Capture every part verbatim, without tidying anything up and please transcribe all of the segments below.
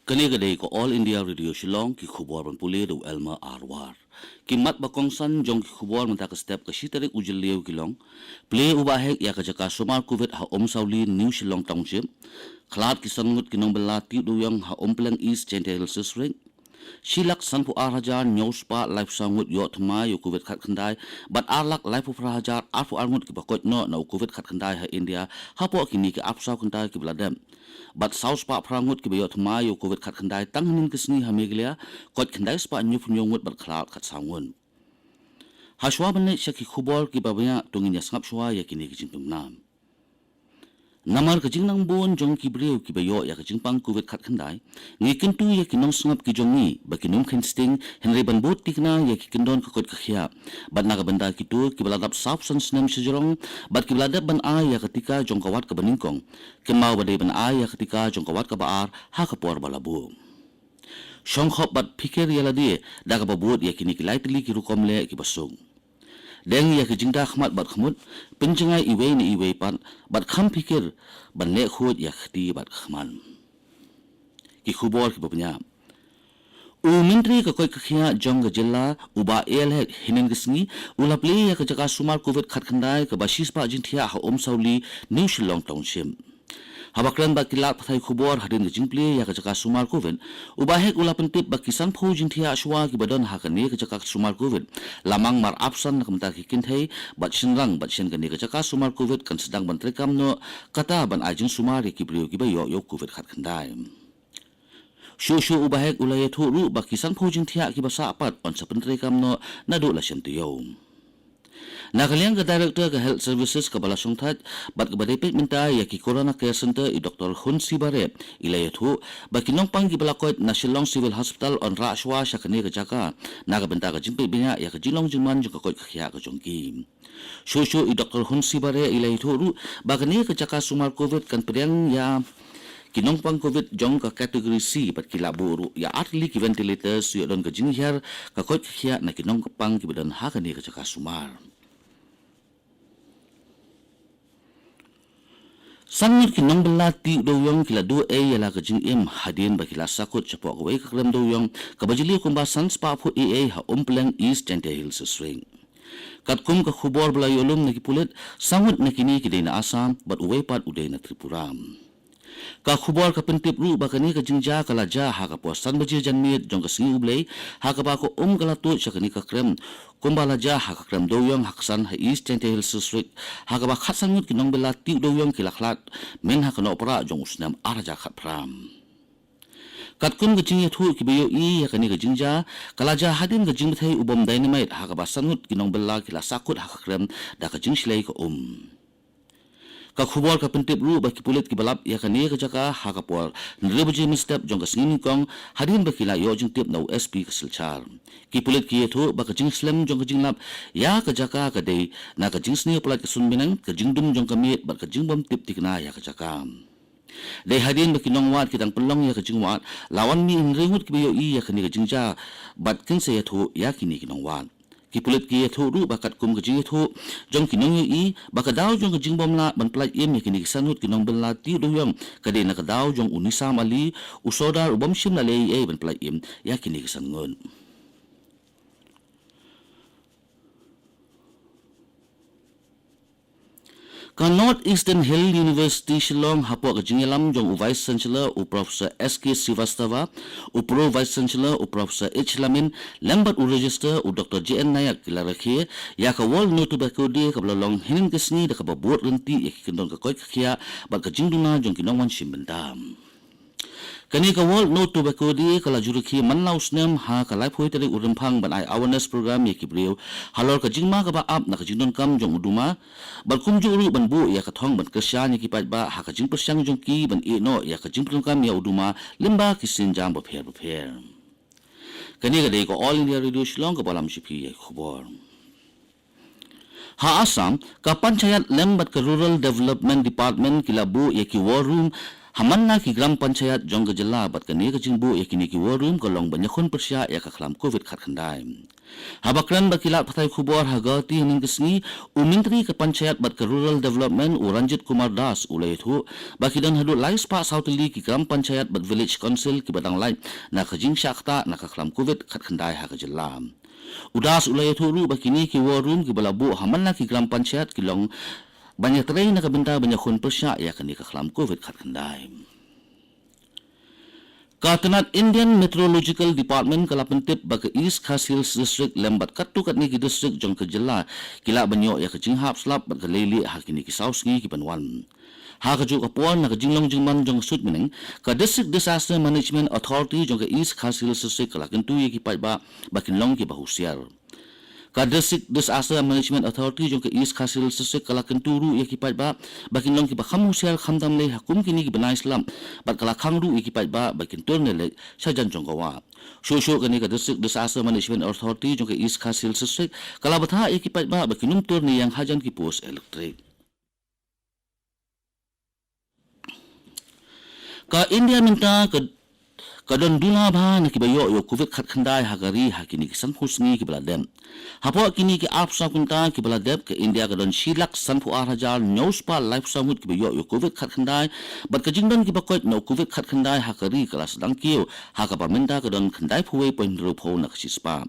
Kane ka dei ka All India Radio Shillong, ki khubor ban pule da u Elmer Arwar. Ki mat ba kongsan jong ki khubor mynta ka step ka shi tarik u Jylliew ki long: Plie u Bah Hek ïa ka jaka sumar Covid ha Umsawli, New Shillong Township. Khlad ki san ngut ki nongbylla tiew dewiong ha Umpleng, East Jaintia Hills District. Shi lak sanphew ar hajar hynñiew spah laiphew saw ngut ïoh thymmai ïa u Covid khatkhyndai, bad ar lak laiphew phra hajar arphew ar ngut kiba koit noh na u Covid khatkhyndai ha India hapoh kine ki arphew saw kynta kiba la dep. Bad saw spah phra ngut kiba ïoh thymmai ïa u Covid khatkhyndai tang hynnin ka sngi ha Meghalaya, koit khyndai spah hynñiewphew hynñiew ngut bad khlad khatsaw ngut. Hashwa ban leit sha ki khubor kiba bniah, to ngin ïa sngap shuwa ïa kine ki jingpynbna. Namar ka jingnang bun jong ki briew kiba ïoh ïa ka jingpang Covid khatkhyndai, ngi kyntu ïa ki nongsngap ki jong ngi ba kin ym kheiñ sting, hynrei ban bud thikna ïa ki kyndon ka koit ka khiah. Bad na ka bynta kito kiba la dap sawphew san snem shajrong bad kiba la dep ban ai ïa ka tika jong ka wat kaba nyngkong, kynmaw ba dei ban ai ïa ka tika jong ka wat kaba ar ha ka por ba la buh. Shongkhop bad phikir ïa lade da kaba bud ïa kine ki lai tylli ki rukom leh kiba suk. Deng ïa ki jingda khmat bad khmut, pynjngai iwei na iwei pat, bad kham phikir ban leh khuid ïa ka kti bad ka khmat. Ki khubor kiba bniah. U Myntri ka koit ka khiah jong ka jylla, u Bah A L Hek, hynnin ka sngi u la plie ïa ka jaka sumar Covid khatkhyndai kaba shispah jingthiah ha Umsawli, New Shillong Township. Haba kren bad ki lad pathai khubor hadien ka jingplie ïa ka jaka sumar Covid, u Bah Hek u la pyntip ba ki sanphew jingthiah shuwa kiba don ha kane ka jaka sumar Covid la mang mar absent na ka bynta ki kynthei bad shynrang, bad shen kane ka jaka sumar Covid kan sdang ban treikam noh, kata ban ai jingsumar ïa ki briew kiba ïoh ïa u Covid khatkhyndai. Shuh shuh u Bah Hek u la ïathuh ruh ba ki sanphew jingthiah kiba sah pat yn sa pyntreikam noh naduh la shem taïew. Na ka liang ka Director ka Health Services kaba la shongthait bad kaba dei peit mynta ïa ki Corona Care Center, i Doktor Hunsi Bareh, i la ïathuh ba ki nongpang kiba la koit na Shillong Civil Hospital yn rah shuwa sha kane ka jaka na ka bynta ka jingpeit bniah ïa ka jinglong jingman jong ka koit ka khiah ka jong ki. Shuh shuh i Doktor Hunsi Bareh i la ïathuh ruh ba kane ka jaka sumar Covid kan pdiang ïa ki nongpang Covid jong ka category C bad ki la buh ruh ïa ar tylli ki ventilators, ïoh don ka jinghiar ka koit ka khiah na ki nongpang kiba don ha kane ka jaka sumar. San ngut ki nongbylla tiew dewiong ki la duh ei ïa la ka jingim hadien ba ki la sakut shapoh kawei ka krem dewiong kaba jylliew kumba san spah phut ei ei ha Umpleng, East Jaintia Hills District. Katkum ka khubor ba la ïoh lum na ki pulit, san ngut na kine ki dei na Assam bad uwei pat u dei na Tripura. Ka khubor ka pyntip ruh ba kane ka jingjia ka la jia ha ka por san baje janmiet jong ka sngi U Blei, ha kaba ka um ka la tuid sha kane ka krem, kumba la jia ha ka krem dewiong ha Ksan ha East Jaintia Hills District, ha kaba khatsan ngut ki nongbylla tiew dewiong ki la khlad myn ha ka Nohprah jong u snem ar hajar khatphra. Katkum ka jingïathuh kiba ïohi ïa kane ka jingjia, ka la jia hadien ka jingbthei u bom dynamite ha kaba san ngut ki nongbylla ki la sakut ha ka krem da ka jingshlei ka um. Ka khubor ka pyntip ruh ba ki pulit kiba lap ïa kane ka jaka ha ka por hynriew baje mynstep jong ka sngi nyngkong, hadien ba ki la ïoh jingtip na u S P ka Silchar. Ki pulit ki ïathuh ba ka jingslem jong ka jinglap ïa ka jaka ka dei na ka jingsniew palat ka suin bneng, ka jingdum jong ka miet bad ka jingbym tip thikna ïa ka jaka. Dei hadien ba ki nongwad ki dang pynlong ïa ka jingwad, la wan mih hynriew ngut kiba ïohi ïa kane ka jingjia bad kin sa ïathuh ïa kine ki nongwad. Ki pulit ki ïathuh ruh ba katkum ka jingïathuh jong ki nongïohi ba ka daw jong ka jingbym lah ban pyllait im ïa kine ki san ngut ki nongbylla tiew dewiong ka dei na ka daw jong u Nisam Ali, u sordar u bym shym la leh ei ei ban pyllait im ïa kine ki san ngut. Ka North Eastern Hill University Shillong, hapoh ka jingïalam jong u Vice Chancellor u Professor S K Srivastava, u Pro Vice Chancellor u Professor H Lamin, lem bad u Registrar u Doktor J N Nayak, ki la rakhe ïa ka World No Tobacco Day kaba la long hynnin ka sngi da kaba bud ryntih ïa ki kyndon ka koit ka khiah bad ka jingduna jong ki nongwan shim bynta. Kane ka World No Tobacco Day ka la ju rakhe man la u snem ha ka laiphew tarik u Rymphang ban ai awareness program ïa ki briew halor ka jingma kaba ap na ka jingdonkam jong u duma, bad kumjuh ruh ban buh ïa ka thong ban kyrshan ïa ki paidbah ha ka jingpyrshang jong ki ban ïeh noh ïa ka jingpyndonkam ïa u duma lyngba ki sienjam bapher bapher. Kane ka dei ka All India Radio Shillong kaba lam sha phi ïa ki khubor. Ha Assam, ka Panchayat lem bad ka Rural Development Department ki la buh ïa ki War Room ha man la ki Gram Panchayat jong ka jylla, bad kane ka jingbuh ïa kine ki War Room ka long ban ïakhun pyrshah ïa ka khlam covid khatkhyndai. Haba kren bad ki lad pathai khubor ha Guwahati hynnin ka sngi, u Myntri ka Panchayat bad ka Rural Development, u Ranjit Kumar Das, u la ïathuh ba ki don haduh lai spah saw tylli ki Gram Panchayat bad Village Council kiba dang lait na ka jingshah ktah na ka khlam covid khatkhyndai ha ka jylla. U Das u la ïathuh ruh ba kine ki War Room kiba la buh ha man la ki Gram Panchayat ki long ban ïatrei na ka bynta ban ïakhun pyrshah ïa kane ka khlam covid khatkhyndai. Ka tnat Indian Meteorological Department ka la pyntip ba ka East Khasi Hills District lem bad katto katne ki district jong ka jylla ki lah ban ïoh ïa ka jinghap slap bad ka leilieh ha kine ki saw sngi ki ban wan. Ha kajuh ka por, na ka jinglong jingman jong ka suit mynne, ka District Disaster Management Authority jong ka East Khasi Hills District ka la kyntu ïa ki paidbah ba kin long kiba husiar. Ka District Disaster Management Authority jong ka East Khasi Hills District ka la kyntu ruh ïa ki paidbah ba kin long kiba kham husiar khamtam lei ha kum kine ki bnai slap, bad ka la khang ruh ïa ki paidbah ba kin tur ne leit shajan jong ka wah. Shuh shuh kane, ka District Disaster Management Authority jong ka East Khasi Hills District ka la bthah ïa ki paidbah ba kin ym tur ne ïeng hajan ki post elektrik. Ka India mynta ka, ka don duna bha na kiba ïoh ïa u covid khatkhyndai ha ka ri ha kine ki sanphew sngi kiba la dep. Hapoh kine ki arphew saw kynta kiba la dep, ka India ka don shi lak sanphew ar hajar hynñiew spah laiphew saw ngut kiba ïoh ïa u covid khatkhyndai, bad ka jingdon kiba koit na u covid khatkhyndai ha ka ri ka la sdang kiew, ha kaba mynta ka don khyndaiphew wei point hynriewphew na ka shispah.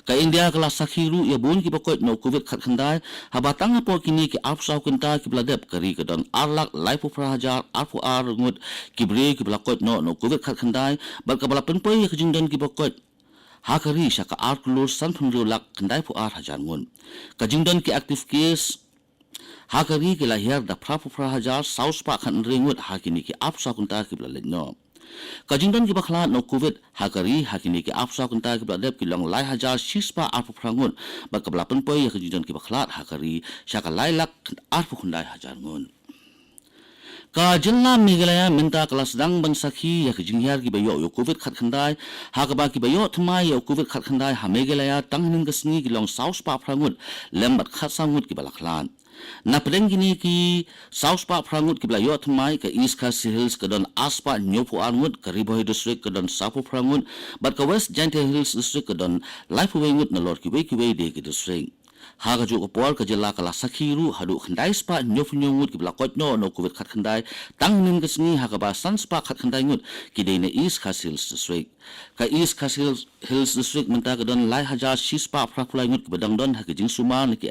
Ka India ka la sakhi ruh ïa bun kiba koit na u covid khatkhyndai, haba tang hapoh kine ki arphew saw kynta kiba la dep, ka ri ka don ar lak laiphew phra hajar arphew ar ngut ki briew kiba la koit noh na u covid khatkhyndai, bad kaba la pynpoi ïa ka jingdon kiba koit ha ka ri sha ka ar klur sanphew hynriew lak khyndaiphew ar hajar ngut. Ka jingdon ki active case ha ka ri ki la hiar da phraphew phra hajar saw spah khathynriew ngut ha kine ki arphew saw kynta kiba la leit noh. Ka jingdon kiba khlad na u covid ha ka ri ha kine ki arphew saw kynta kiba la dep ki long lai hajar shispah arphew phra ngut, bad kaba la pynpoi ïa ka jingdon kiba khlad ha ka ri sha ka lai lak arphew khyndai hajar ngut. Ka jylla Meghalaya mynta ka la sdang ban sakhi ïa ka jinghiar kiba ïoh ïa u covid khatkhyndai, ha kaba kiba ïoh thymmai ïa u covid khatkhyndai ha Meghalaya tang hynnin ka sngi ki long saw spah phra ngut, lem bad khatsaw ngut kiba la khlad. Na pdeng kine ki saw spah phra ngut kiba la ïoh thymmai, ka East Khasi Hills ka don ar spah hynñiewphew ar ngut, ka Ri Bhoi District ka don sawphew phra ngut, bad ka West Jaintia Hills District ka don laiphew wei ngut nalor kiwei kiwei de ki district. Ha kajuh ka por, ka jylla ka la sakhi ruh haduh khyndai spah hynñiewphew hynñiew ngut kiba la koit noh na u covid khatkhyndai tang hynnin ka sngi, ha kaba san spah khatkhyndai ngut ki dei na East Khasi Hills District. Ka East Khasi Hills, Hills District mynta ka don lai hajar shispah phraphew lai ngut kiba dang don ha ki jingsumar ne ki,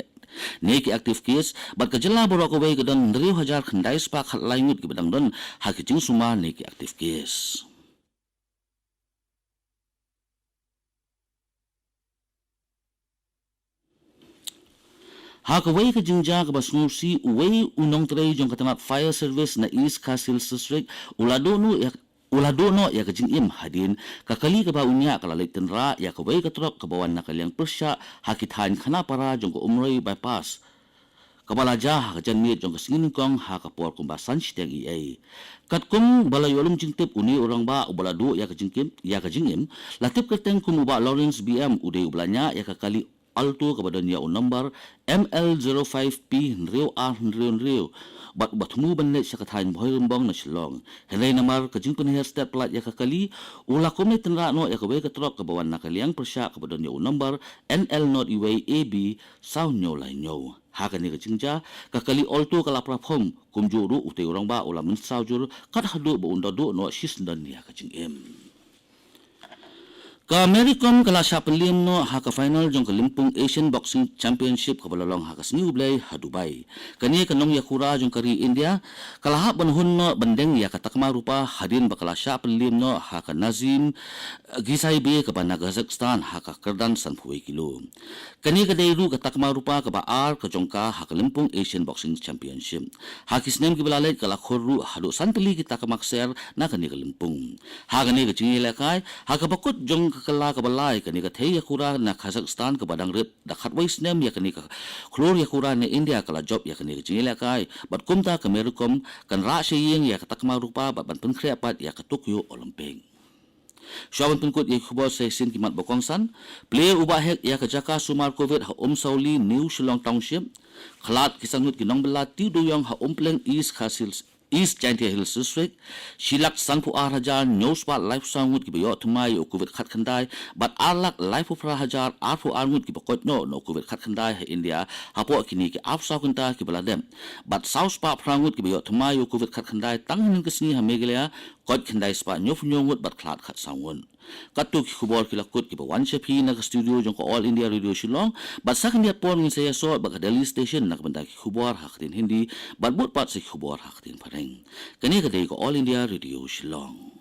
ne ki active case, bad ka jylla baroh kawei ka don hynriew hajar khyndai spah khatlai ngut kiba dang don ha ki jingsumar ne ki active case. Ha kawei ka jingjia kaba sngewsih, uwei u nongtrei jong ka tnat Fire Service na East Khasi Hills District u la duh noh ïa, u la duh noh ïa ka jingim hadien ka kali kaba u ñiah ka la leit tynrah ïa kawei ka trok kaba wan na ka liang pyrshah ha ki thaiñ Khanapara jong ka Umroi Bypass, kaba la jia ha ka janmiet jong ka sngi Nyngkong ha ka por kumba san shiteng eiei. Katkum ba la ïoh lum jingtip, une u rangbah uba la duh ïa ka jingkim, ïa ka jingim, la tip kyrteng kum u Bah Lawrence B M, u dei uba la ñiah ïa ka kali Alto kaba don ïa u number M L zero five P hynriew ar hynriew hynriew, bad uba thmu ban leit sha ka thaiñ Bhoirymbong na Shillong. Hynrei namar ka jingpynhiar stet palat ïa ka kali, u la kum leit tynrah noh ïa kawei ka trok kaba wan na ka liang pyrshah kaba don ïa u number N L not iwei A B saw hynñiew lai hynñiew. Ha kane ka jingjia, ka kali Alto ka la praphom, kumjuh ruh utei u rangbah u la mynsaw jur kat haduh ba un da duh noh shisyndon ïa ka jingim. Ka Mary Kom ka la shah pynliem noh ha ka final jong ka Lympung Asian Boxing Championship kaba la long ha ka sngi U Blei ha Dubai. Kane ka nongïakhura jong ka ri India ka la hap ban hun noh ban deng ïa ka takma rupa hadien ba ka la shah pynliem noh ha ka Nazim Ghesaibe kaba na Kazakhstan ha ka kyrdan sanphew wei kilo. Kane ka dei ruh ka takma rupa kaba ar ka jong ka ha ka Lympung Asian Boxing Championship. Ha ki snem kiba la leit ka la khur ruh haduh san tylli ki takma kser na kane ka lympung. Ha kane ka jingïalehkai, ha kaba kut jong ka kylla kaba lai, kane ka thei ïakhura na Kazakhstan kaba dang rit da khatwei snem ïa kane ka khlur ïakhura na India ka la jop ïa kane ka jingïalehkai. Bad kumta ka Mary Kom kan rah sha ïing ïa ka takma rupa bad ban pynkhreh pat ïa ka Tokyo Olympic. Shuwa ban pynkut ïa ki khubor, sa shisien ki mat ba kongsan. Plie u bahek ïa ka jaka sumar covid ha Umsawli, New Shillong Township. Khlad ki san ngut ki nongbylla tiew dewïong ha Umpleng, East Khasi Hills. East Jaintia Hills District, shi lak sanphew ar hajar hynñiew spah laiphew saw ngut kiba ïoh thymmai ïa u Covid khatkhyndai, bad ar lak laiphew phra hajar arphew ar ngut kiba koit noh na u Covid khatkhyndai ha India, hapoh kine ki arphew saw kynta kiba la dep. Bad saw spah phra ngut kiba ïoh thymmai ïa u Covid khatkhyndai tang hynnin ka sngi ha Meghalaya, koit khyndai spah hynñiewphew hynñiew ngut bad khlad khatsaw ngut. Katto ki khubor ki la kut kiba wan sha phi na ka studio jong ka All India Radio Shillong, bad sa khyndiat por ngin sa ïasot bad ka Delhi Station na ka bynta ki khubor ha ktien Hindi, bad bud pat sa ki khubor ha ktien Phareng. Kane ka dei ka All India Radio Shillong.